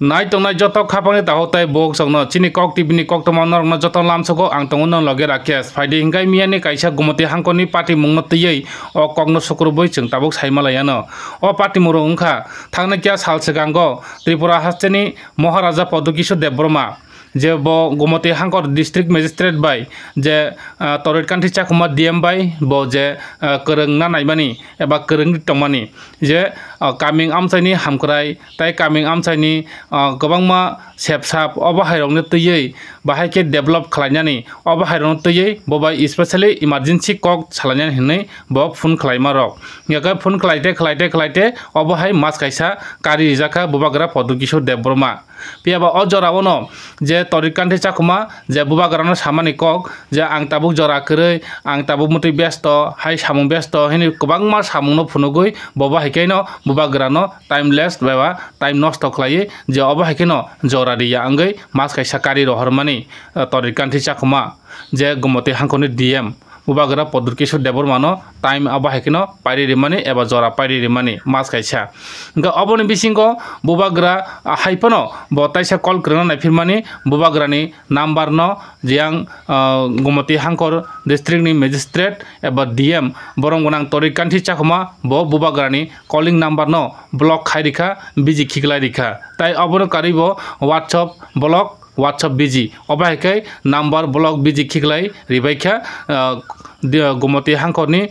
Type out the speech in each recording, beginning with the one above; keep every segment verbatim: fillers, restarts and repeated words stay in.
Nai tongnai joto khapangni takhuk tei bukhuk songno chini Kok T V ni koktwma norokno joto lamsogo ang tongo nwng loge Rakesh. Phaidi hinkhai miyani kaisa Gumoti hangkorni patimungno twiwi o kokno sukrubwi chwng tabuk sai malaiano. O patimungrok wngkha thangnaikya sal swkango Tripura hasteni Maharaja Padukishore Debbarma, je bo Gumoti hangkor district magistrate bai je, ah, Torit Kanthi Chakma D M bai bo je, ah, kwrwngna naimani eba kwrwngwi tongmani je, ah, kaming amchaini hamkrai tei kaming amchaini, ah, kwbangma sepsap obo hairokno twiwi bahai khe develop khlainani obo hairokno twiwi bo bai specially emergency kok salainani hinwi bo phone khlaima rok. Hingkhe phone khlaite khlaite khlaite obo hai mas kaisa kari rijak kha Bubagra Padukishore Debbarma. Phiya ba o jora o no je Torit Kanthi Chakma je Bubagrano samani kok je ang tabuk jora kwrwi, ang tabuk mwtwi besto, hai samung besto hwnwi kwbangma samungno phunugwi bo bahai khe no Bubagrano time less eba time nosto khlaiwi je obo hai khe no jora riya wngwi mas kaisa kari rohormani, eh, Torit Kanthi Chakma je Gumoti hangkorni D M. Bubagra Padukishore Debbarmano time abo hai kheno pairi rimani eba jora pairi rimani mas kaisa. Hingkhe oboni bisingo Bubagra, ah, hai phano bo taisa call kwrwngna naiphinmani Bubagrani number no jiyang, ah, Gumoti hangkor district ni magistrate eba D M borom gwnang Torit Kanthi Chakma bo Bubagrani calling number no block khai rikha, busy khiklai rikha. Tai obono karwi bo WhatsApp block WhatsApp busy. Obo hai khe number block busy khiklai ribai kha, ah, di-, Gumoti hangkorni,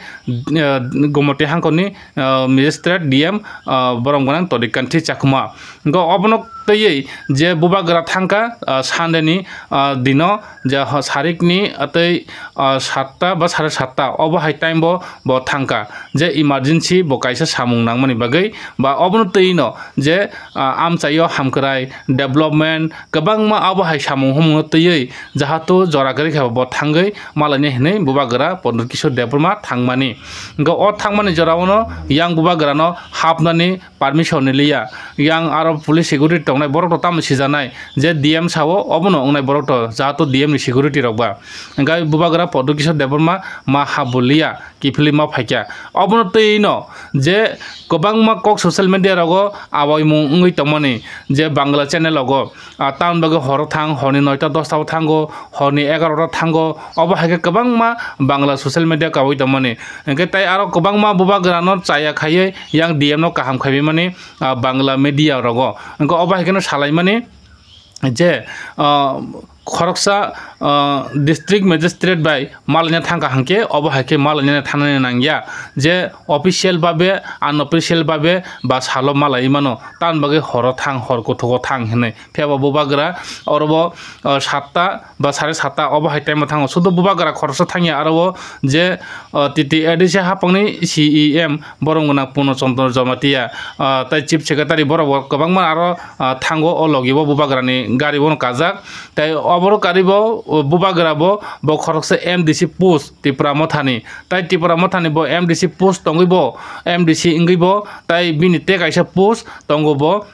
ah, Gumoti hangkorni, ah, magistrate D M, ah, borom gwnang Torit Kanthi Chakma. Hingkhe obono twiwi je Bubagra thangkha, ah, Sunday ni, ah, dino je ho-, sarikni, ah, tei, ah, satta ba sare satta obo hai time bo bo thangkha je emergency bo kaisa samung nangmani bagwi ba obono twi no je, ah, amchaio hamkrai development kwbangma abo hai samung humungno twiwi jahatu jora kwrwi khe bo thangwi malaini hinwi Bubagra Padukishore Debbarma thangmani. Hingkhe o thangmani jorao no yang Bubagrano hapnani permission ni liya. Yang aro police security tongnai borok rok tamo sijaknai je D M sao obono wngnai borok to jahatu D M ni security rok ba. Hingkhe Bubagra Padukishore Debbarma ma hap bo liya. Kiphilwi ma phaikha. Obono twi no je kwbangma kok social media rogo awaimung wngwi tongmani je Bangla channel rogo, ah, tamoni bagwi horo thang, horni noita dosta o thango, horni egarota thango, obo hai khe kwbangma Bangla social media kaui tongmani. Hingkhe tai aro kwbangma Bubagrano chaya khaiwi yang D M no kaham khaiwi mani, ah, Bangla media rogo. Hingkhe obo hai kheno salaimani. Je, ah, khoroksa, ah, district magistrate bai malaina thangkha hwnkhe obo hai khe malaina thangnani nangya je official babe unofficial babe ba salo malai mano tamni bagwi horo thang hor kothogo thang hinwi phiya bo Bubagra oro bo, ah, satta ba sare satta obo hai time o thango sudo Bubagra khoroksa thangya aro o je, ah, T T A D C hapangni C E M borom gwnang Purno Chandra Jamatia, ah, tei chief secretary borok bo kwbangma aro ah, thango o logi bo Bubagrani gari bono kajak. Tei oboro kari bo, o Bubagra bo, bo khoroksa M D C post Tipra Mothani. Tai Tipra Mothani bo M D C post tongwi bo, M D C wngwi bo, tai bini tei kaisa post tongo bo,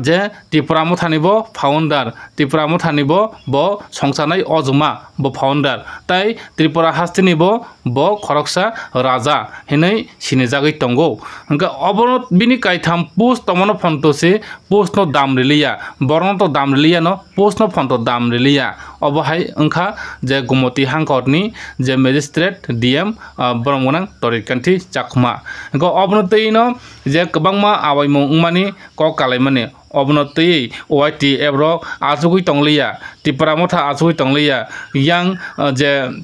je Tipra Mothani bo founder, Tipra Mothani bo, bo songchanai ojuma bo founder. Tai Tripura hasteni bo bo khoroksa raja hinwi sinijagwi tongo. Hwnkhe obono bini kaitham post tongmano phonto se post no dam riliya, borokno to dam riliya no post no phonto dam riliya. Obo hai wngkha je Gumoti hangkorni je magistrate D M, ah, borom gwnang Torit Kanthi Chakma. Hwnkhe obono twi no je kwbangma awaimung wngmani kok kalaimani. Obono twi Y T F rok achugwi tongliya, Tipra Motha achugwi tongliya, yang, ah, je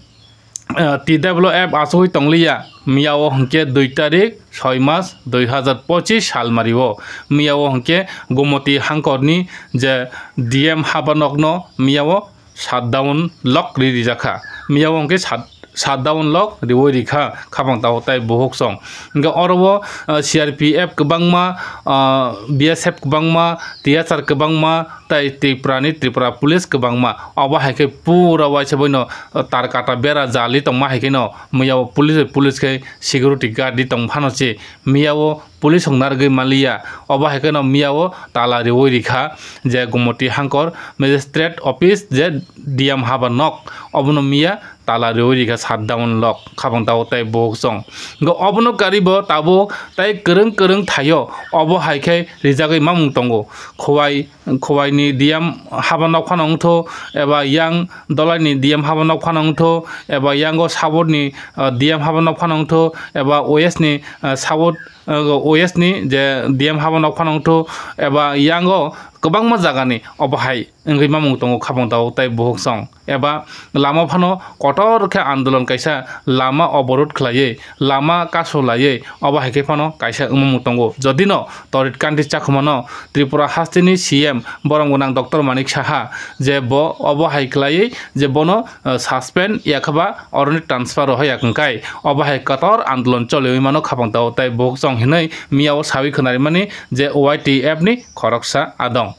ah, T W F achugwi tongliya, miyao hwnkhe dui tarik soi mas dui hazar pochis salmario. Miyao hwnkhe Gumoti hangkorni je D M habanokno miyao shutdown lok ri rijakha. Miyao hwnkhe shut-, shutdown lok riwi rikha khapang tao tai buhuk song. Hwnkhe oro o, ah, C R P F kwbangma, ah, B S F kwbangma, T S R kwbangma, tai Tripura ni Tripura police kwbangma. Obo hai khe pura waisa boino tar kata bera jali tongma hai kheno miyao police, police khe security guard di tong phano se miyao police rok narwgwi manliya. Obo hai kheno miyao tala riwi rikha je Gumoti hangkor magistrate office je D M haba nok obono miya tala riwi rikha shutdown lok khabang tabuk tei buhuk song. Hwnkhe obono karibo tabuk tei kwrwng kwrwng thaio obo hai khe rijagwi mamung tongo. Khowai, Khowaini D M haba nok phano wngtho, eba yang Dolaini D M haba nok phano wngtho, eba yango Southni, ah, D M haba nok phano wngtho, eba Westni, ah, South, ah, Westni je D M haba nok phano wngtho, eba yango kwbangma jagani obo hai wngwi mamung tongo khabang tabuk tei buhuk song. Eba lama phano kotor khe andolon kaisa lama oborot khlaiwi, lama kasu laiwi obo hai khe phano kaisa wngmung tongo. Jodino Torit Kanti Chakhumano Tripura hasteni C M borom gwnang Doctor Manik Saha je bo obo hai khlaiwi je bono, eh, suspend yakhaba oroni transfer rohorya hwnkhe obo hai kotor andolon choliwi mano khabang tabuk tei buhuk song hinwi miyao sawi khwnarimani je Y T F ni khoroksa adong.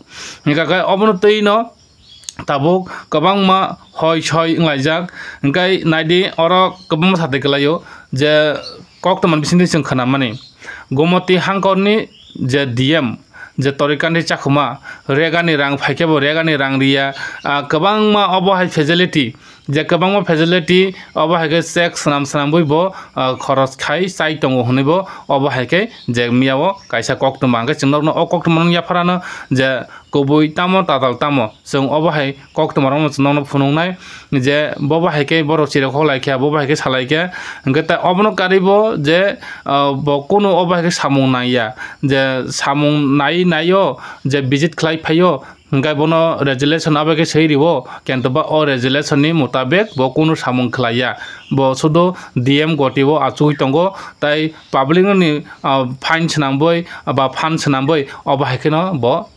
Hingkha khe obono twi no tabuk kwbangma hoi soi wnglaijak. Hingkhe naidi oro kwbangma satwi kwlaio je koktwma bisingtwi chwng khwnamani. Gomoti hangkorni je D M, je Torikandi Chakhuma, regani rang phaikhe bo regani rang riya, ah, kwbangma obo hai facility, je kwbangma facility obo hai khe check swnam swnamwi bo, ah, khoros khai chai tongo hwnwi bo obo hai khe je miyao kaisa koktwma. Hingkhe chwng nokno o koktwma nung yapharano je kubui tamo tatal tamo. Chwng obo hai koktwma rokno chwng nokno phunuknai je bobo hai khe borok chirikhok lai kha, bobo hai khe sa lai kha. Hingkhe ta obono karwi bo je, ah, bo kunu obo hai khe samung nangya, je samung nai naio je visit khlai phaio, hingkhe bono resolution abo khe swi rwo, kintu ba o resolution ni mutabek bo kunu samung khlaiya. Bo sudu D M goti o achugwi tongo, tai public ni, ah, fine swnambwi ba phan swnambwi obo hai kheno bo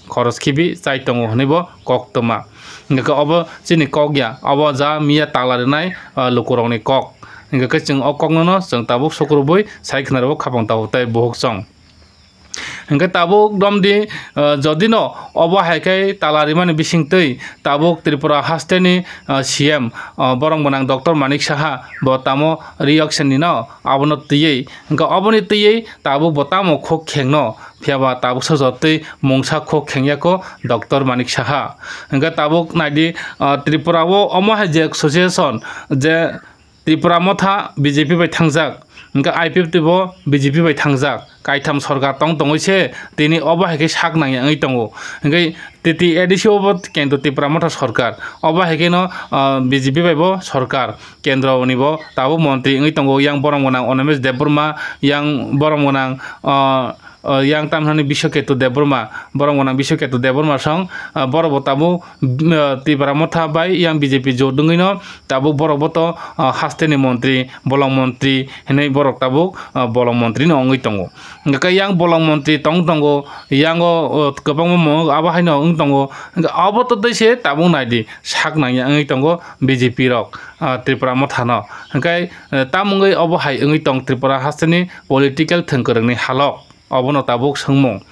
khoros khibi chai tongo hwnwi bo koktwma. Hingkhe obo chini kok ya, obo ja miya tala rwnai, ah, lukurokni kok. Hingkhe chwng o koknono chwng tabuk sukrubwi sai khwnarwo khabang tabuk tei buhuk song. Hingkhe tabuk domdi, ah, jodino obo hai khe tala rimani bisingtwi tabuk Tripura hasteni, ah, C M, ah, borom gwnang Doctor Manik Saha bo tamo reaction nino abono twiwi, hingkhe oboni twiwi tabuk bo tamo khuk khengno, phiya ba tabuk sa jotwi mungsa khuk khengya kho Doctor Manik Saha. Hingkhe tabuk naidi, ah, Tripura o omo hai je association je Tipra Motha B J P bai thangjak, hingkhe I P F T bo B J P bai thangjak, kaitham sorkar tong tongwi se tini obo hai khe sak nangya wngwi tongo. Hingkhe T T A D C o bo kento Tipra Motha sorkar, obo hai kheno, ah, B J P bai bo sorkar, kendro ni bo tabuk montri wngwi tongo, yang borom gwnang Animesh Debbarma, yang borom gwnang, ah, ah, yang tamhani Biswaketu Debbarma, borom gwnang Biswaketu Debbarma song, ah, borok bo tabuk, ah, Tipra Motha bai yang B J P jot wngwi no tabuk borok bo to, ah, hasteni montri, bolong montri hinwi borok tabuk, ah, bolong montri no wngwi tongo. Hingkhe yang bolong montri tong tongo, yango, ah, kwbangma mo-, abo haino wng tongo. Hingkhe abo to tei se tabuk naidi sak nangya wngwi tongo B J P rok, ah, Tipra Motha no. Hingkhe, eh, tamungwi obo hai wngwi tong Tripura hasteni political thwngkwrwngni halok. Obono tabuk swngmung.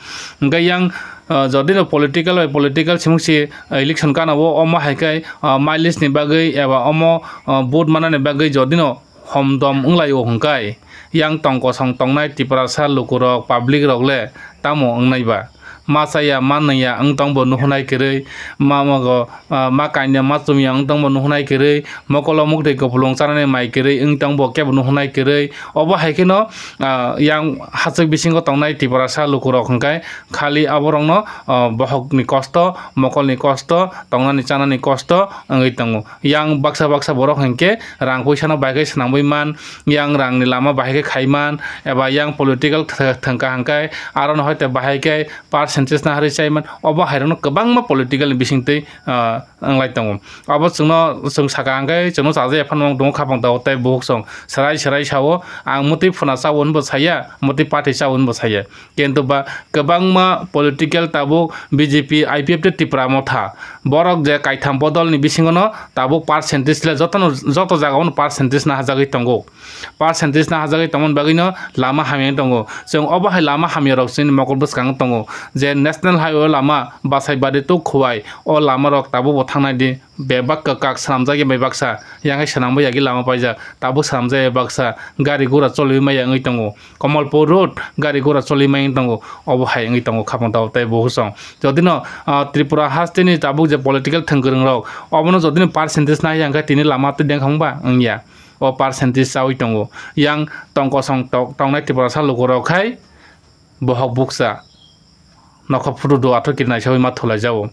Hingkhe yang, ah, jodino political bai political simung si, ah, election kana o omo hai khe, ah, mileage ni bagwi eba omo, ah, vote manani bagwi jodino homdom wnglaio hwnkhe, yang tong kosong tongnai Tiprasa lukurok, public rok le tamo wngnai ba? Ma chaya, ma nungya wng tong bo nuhunai kwrwi, ma mogo, ah, ma kanya ma chumya wng tong bo nuhunai kwrwi, mokolo muktwi kupulung chanani mai kwrwi wng tong bo kebo nuhunai kwrwi. Obo hai kheno, ah, yang hachwk bisingo tongnai Tiprasa lukurok hwnkhe khali aborokno, ah, bohokni kosto, mokolni kosto, tongnani chanani kosto wngwi tongo. Yang baksa baksa borok hinkhe rang puisano bai khe swnamwi man, yang rangni lama bahai khe khai man, eba yang political th-, thwngkha hwnkhe arono hoite bahai khe percentage naharwi chai man, obo hairokno kwbangma political ni bisingtwi, ah, wnglai tongo. Abo chwngno, chwng saka hwnkhe chwngno chajakya phano wng tongo khaphang tabuk tei buhuk song. Swrai swrai sao, ang mwtwi phuna chao hwnbo saya, mwtwi pathi chao hwnbo saya. Kintu ba kwbangma political tabuk B J P, I P F tei Tipra Motha. Borok je kaitham bodolni bisingono tabuk percentage le jotono, joto jagao no percentage nahajagwi tongo. Percentage nahajagwi tongmani bagwino lama hamya tongo. Chwng obo hai lama hamyarok chini mokol bwskango tongo. Je National Highway lama Basaibari to Khowai, o lama rok tabuk bo thangnai di, bebak kwkak swnamjak ya bai baksa, yang hai swnamwi yagwi lama paijak, tabuk swnamjak ya baksa, gari gura choliwi maya wngwi tongo. Kamalpur Road gari gura choli mai wng tongo, obo hai wngwi tongo khapang tao tei buhusong. Jodino, ah, Tripura hasteni tabuk je political thwng kwrwng rok, obono jodino percentage nai yang khe tini lama tei dengkhang ba wngya. O percentage chawi tongo. Yang tong kosong tok-, tongnai Tiprasa lukurok khai bohok bukcha. Nokha photo do athok kiri naisawi ma thulai jao.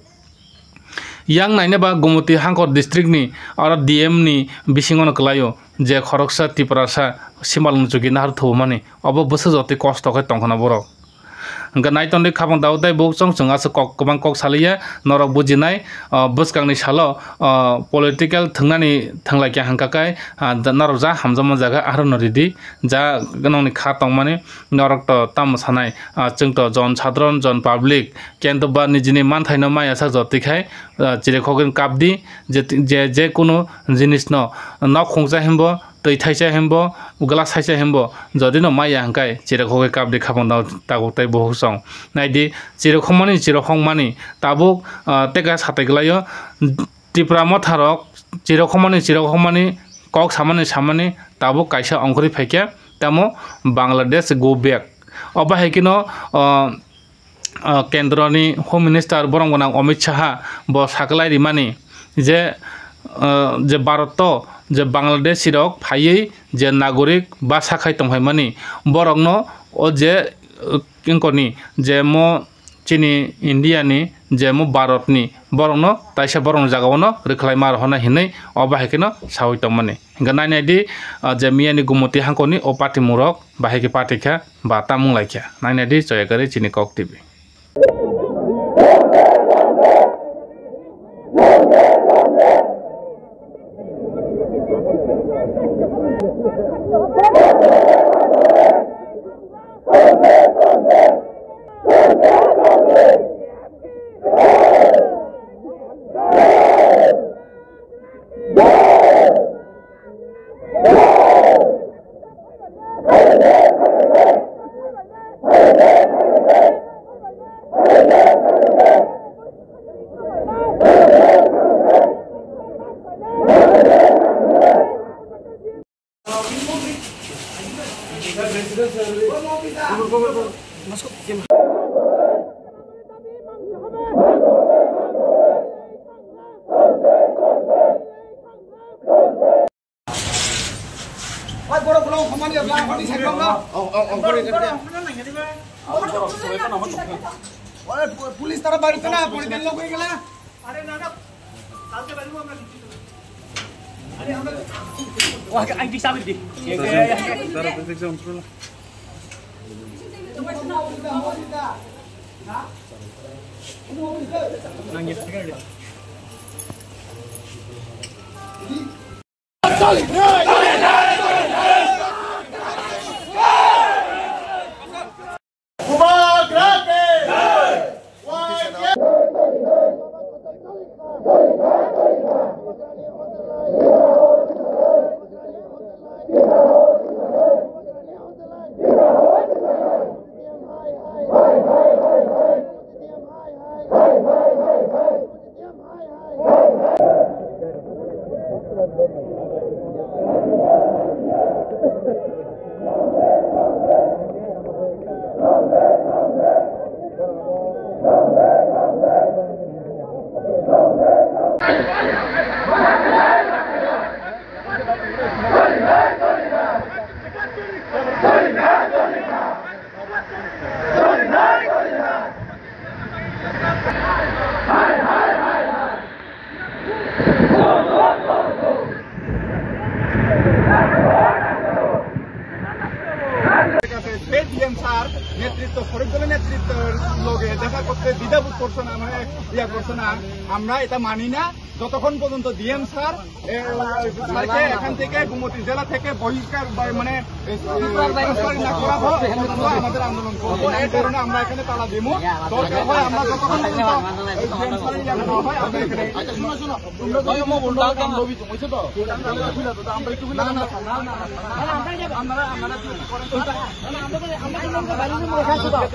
Yang naina ba Gumoti Hangkor district ni oro D M ni bisingo no kwlaio je khoroksa Tiprasa simal muchuki nahar thubumani obo bwswk jotoi kosto khe tongkhana borok. Hwnkhe naitonwi khapang dawi tei bo chwng chwng aswk kok kwbang kok saliya norok bujinai, ah, bwskangni salo, ah, political thwngnani thwnglaikha hwnkha khe, ah, norok ja hamjakma jaga arono ridi ja gwnangni kha tongmani. Norok to tamo sanai, ah, chwng to jon sadharon, jon public, kento ba nijini manthaino maya sak jotwi khai, ah, chirikhok wng kap di, je, je, je kunu jinisno nok khungsa himbo, twi thaisa himbo, glass thaisa himbo, jodi no maya hwnkhe chirikhok kap di khapang dao tabuk tei buhuk song. Nai di, chirikhokmani, chirikhokmani tabuk, ah, teka satai glaio. Tipra motharok chirokhommani chirokhommani kok samani samani tabuk kaisa ongkhorwi phaikha, tamo Bangladesh go back. Obo hai kheno, o, o, kendroni Home Minister borong gwnang Amit Shah bo saklai rimani je, o, je Bharat o je Bangladeshi rok phaiwi je nagorik basa khai tongphaimani borokno o je, o, wngkoni je mo chini India ni je mo Bharat ni borok no taisa borok ni jaga o no rwkhlai ma rw hwnna hinwi o bahai kheno sawi tongmani. Hwnkhe nai nai di, ah, je miya ni Gumoti hangkor ni o party mung rok bahai khe party kha ba tamung lai kha. Nai nai di Choyagari chini Kok T V. Police tara bari tana, police logo gela. Wah, ang di sabi di. ঠিক আছে, সেই DM sir নেতৃত্ব, শরীফ দলের নেতৃত্বের লগে দেখা করতে দ্বিধাবোধ করছে না, মানে ইয়া করছে না। আমরা এটা মানি না, যতক্ষণ পর্যন্ত ডিএম স্যার এ, স্যারকে এখান থেকে গুমতি জেলা থেকে বহিষ্কার বা, মানে, এ, transfer না করা হয়, ততক্ষণ আমাদের আন্দোলন চলবে। এই কারণে আমরা এখানে তালা দিব। দরকার হয় আমরা যতক্ষণ পর্যন্ত এই ডিএম স্যারের ইয়ে না হয়, আমরা এখানে আচ্ছা, শুনো, শুনো। তোমরা যদি আমরা একটু না, না, না, না, না, না, আমরা একটু না, না, না, না, না, না, আপনারা, আপনারা কি করেন? না, না, আমরা, আমরা, আমরা, আমরা, আমরা,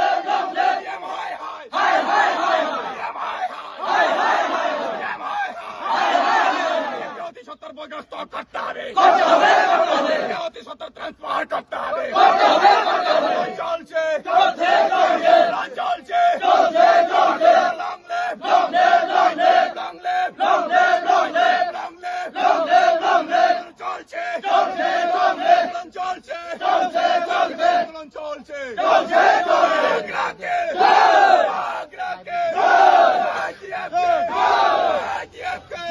অতি সত্বর বরখাস্ত করতে হবে। করতে হবে, করতে হবে। অতি সত্বর ট্রান্সফার করতে হবে। করতে হবে, করতে হবে। চলছে। চলছে, চলছে। চলছে, চলছে। Long live। Long live, long live। Long live। Long live, long live। Long live, long live। চলছে। চলছে, চলছে। চলছে। চলছে, চলছে। চলছে, চলছে। আগ্রাকে। আগ্রাকে। আইটিএফকে। আইটিএফকে।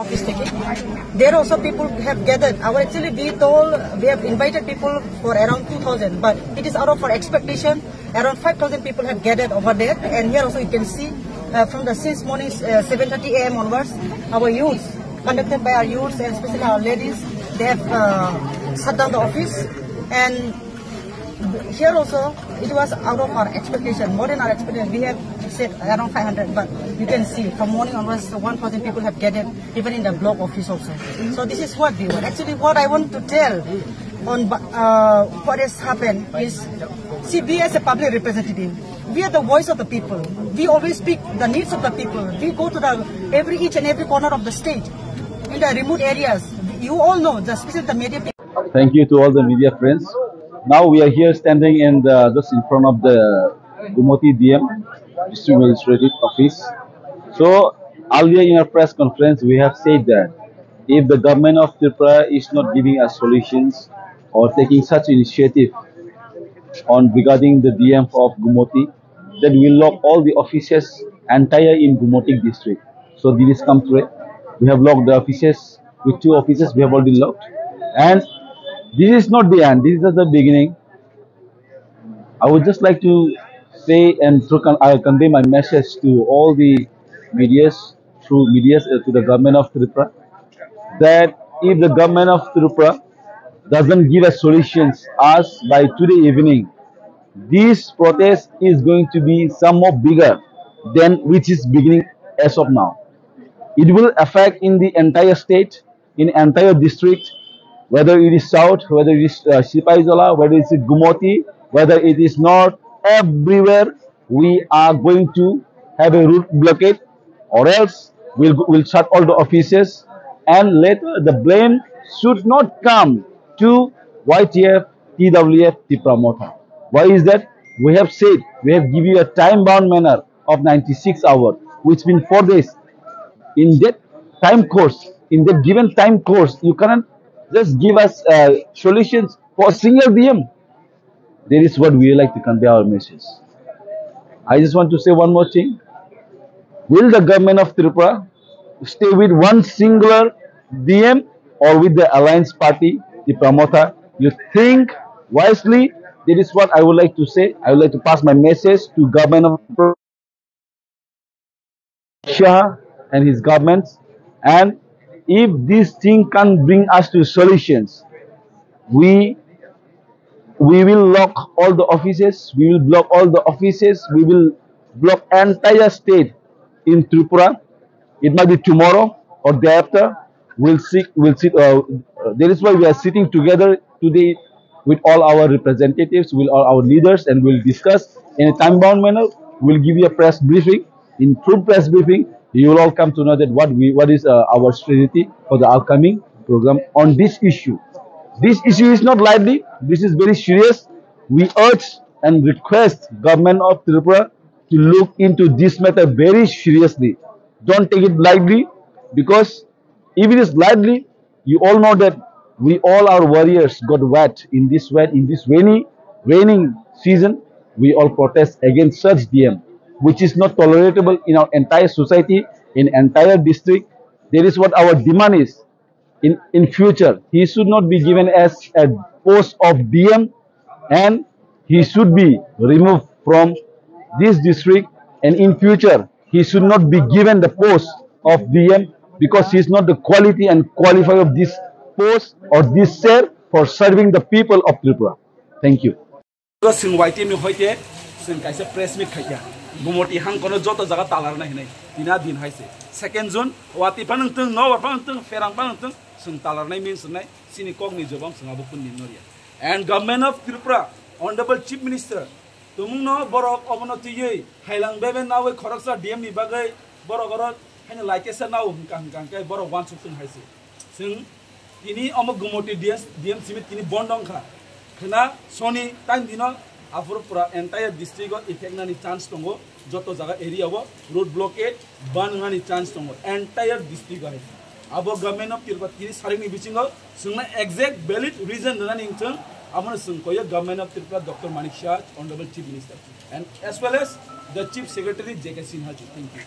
Office থেকে. There also people have gathered. Our, actually, we told, we have invited people for around two thousand, but it is out of our expectation. Around five thousand people have gathered over there, and here also you can see, uh, from the since morning, uh, seven thirty a m onwards, our youths, conducted by our youths and especially our ladies, they have, uh, shut down the office. And here also, it was out of our expectation, more than our expectation. We have said around five hundred, but you can see from morning onwards, one thousand people have gathered, even in the block office also. So this is what we want. Actually, what I want to tell on, uh, what has happened is, see, we as a public representative, we are the voice of the people. We always speak the needs of the people. We go to the every, each and every corner of the state, in the remote areas. You all know, the, especially the media people. Thank you to all the media friends. Now we are here standing in the, just in front of the Gumoti D M, District Magistrate Office. So earlier in our press conference, we have said that if the government of Tripura is not giving us solutions or taking such initiative on regarding the D M of Gumoti, then we'll lock all the offices entire in Gumoti district. So this is come true. We have locked the offices. With two offices we have already locked. And this is not the end. This is just the beginning. I would just like to say and to con-, I convey my message to all the medias, through medias, uh, to the government of Tripura, that if the government of Tripura doesn't give us solutions as by today evening, this protest is going to be some more bigger than which is beginning as of now. It will affect in the entire state, in entire district, whether it is South, whether it is, uh, Sipahijala, whether it is Gumoti, whether it is North, everywhere we are going to have a road blockade, or else we'll, we'll shut all the offices, and later the blame should not come to Y T F, T W F, Tipra Motha. Why is that? We have said, we have given you a time-bound manner of ninety-six hours, which means four days. In that time course, in that given time course, you cannot just give us, uh, solutions for a single D M. That is what we like to convey our message. I just want to say one more thing. Will the government of Tripura stay with one singular D M or with the alliance party, Tipra Motha? You think wisely. That is what I would like to say. I would like to pass my message to government of Shah and his governments. And if this thing can't bring us to solutions, we we will lock all the offices. We will block all the offices. We will block entire state in Tripura. It might be tomorrow or day after. We'll sit. We'll sit. Uh, uh, that is why we are sitting together today with all our representatives, with all our leaders, and we'll discuss in a time-bound manner. We'll give you a press briefing. In through press briefing, you will all come to know that what we, what is, uh, our strategy for the upcoming program on this issue. This issue is not lightly. This is very serious. We urge and request government of Tripura to look into this matter very seriously. Don't take it lightly, because if it is lightly, you all know that we all are warriors, got wet in this wet, in this rainy, raining season. We all protest against such D M, which is not tolerable in our entire society, in entire district. That is what our demand is. In, in future, he should not be given as a post of D M, and he should be removed from this district, and in future he should not be given the post of D M, because he is not the quality and qualify of this post or this chair for serving the people of Tripura. Thank you. Swng Y T M ni hoite swng kaisa press meet khaikha. Gumoti hangkono joto jaga talarnai hinai. Tina din hai se. Second June, wati panang tung, no panang tung, ferang panang tung, swng talarnai min swngnai, sini kokni jobam swng abo kunni noria. And Government of Tripura, Honorable Chief Minister, tumungno borok obono twiwi hailang bebe nawi khoroksa D M ni bagwi borok oro haino laikesa nao hwnkha hwnkha hwnkhe borok wansuk tung hai se. Chwng tini omo Gumoti D M, D M simi tini bondo wngkha. Khwna soni time dino aphuru pura entire district o effect nani chance tongo, joto jaga area o road blockade ban wngnani chance tongo entire district o hai. Abo Government of Tripura tini saringni bisingo chwngno exact valid reason rwnani wngthwng, abono chwng koyo Government of Tripura Doctor Manik Saha, Honorable Chief Minister, and as well as the Chief Secretary J K Sinha ji. Thank you.